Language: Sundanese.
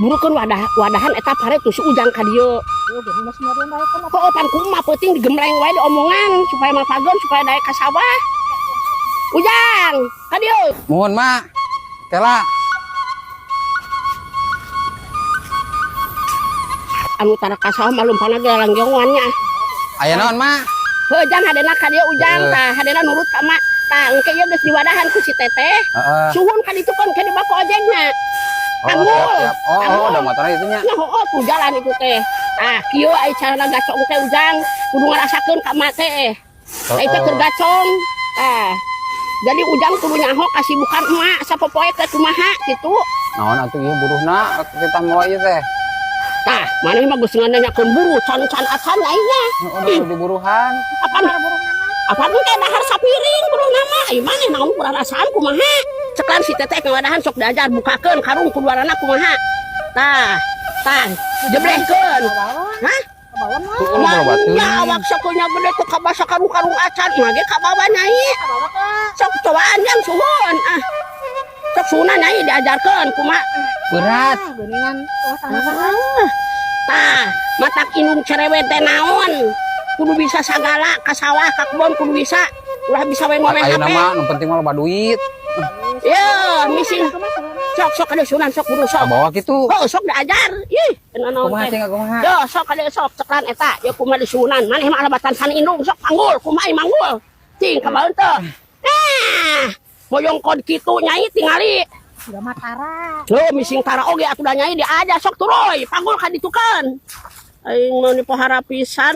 Burukeun wadah wadahan eta pare tuh si Ujang ka dieu. Oh, gini masih nyarian daek kan. Kok pan kumaha peuting digembleng wae diomongan supaya mapageun supaya daek ka sawah. Ujang, ka dieu. Mohon, Mak. Kela. Anu tara ka sawah mah lumpana ge langjongan nya. Aya naon, Mak? Heuh, Jang, hadena ka dieu, Ujang. Heeh. Tah, hadena nurut ka mak. Tah, engke ieu geus diwadahan ku si teteh. Heeh. Suhun ka ditu kan ke dibawa ku ojekna. Oh, Panggul. siap, siap. Oh, Panggul. oh, udah motornya itu nya. Nya heueuh tuh jalan itu teh. Tah, kieu ai carana gacong teh, Ujang, kudu ngarasakeun ka mak teh. Tah, itu keur gacong. Tah. Jadi Ujang kudu nyaho kasibukan emak sapopoe teh kumaha kitu. Naon atuh ieu buruhna kita mau ieu teh? Tah, maneh mah geus nganyanyakeun buruh can-can acan aingnya. Oh, udah diburuhan. Apaan? Apaan teh dahar sapiring buruh nama? Ai maneh naon kurarasaan kumaha? Ceklan si teteh ngawadahan sok diajar bukakeun karung kuduarana kumaha. Tah, tah, jeblehkeun. Hah? Kabawa mah. Tuh, lu bawa batu. Ya awak sakunya gede tuh kabasa karung-karung acan mah ge kabawa, Nyai. Kabawa ka. Sok cobaan, Jang, suhun ah. Sok suhuna, Nyai, diajarkeun kumaha. Berat. Ah, geuningan. Oh, sama. Ah, tah, matak indung cerewet teh naon? Kudu bisa sagala, ka sawah, ka kebon kudu bisa. Ulah bisa we ngowe Ayeuna HP. mah nu penting mah loba duit. Ya, misi sok sok ada sunan sok buru sok. Kabawa kitu. Oh, sok diajar. Ih, naon Kumaha teh. Cing, kumaha? Yo, sok ada sok ceklan eta. Ya kumaha disunan. Maneh mah alabatan san indung sok panggul, kumaha manggul. Cing kabaeun teu. Nah, boyong kod kitu, Nyai, tingali. Udah mah tara. Loh, mising tara oge atuh da, Nyai, diajar sok turoy, panggul ka ditukeun. Aing mau dipohara pisan.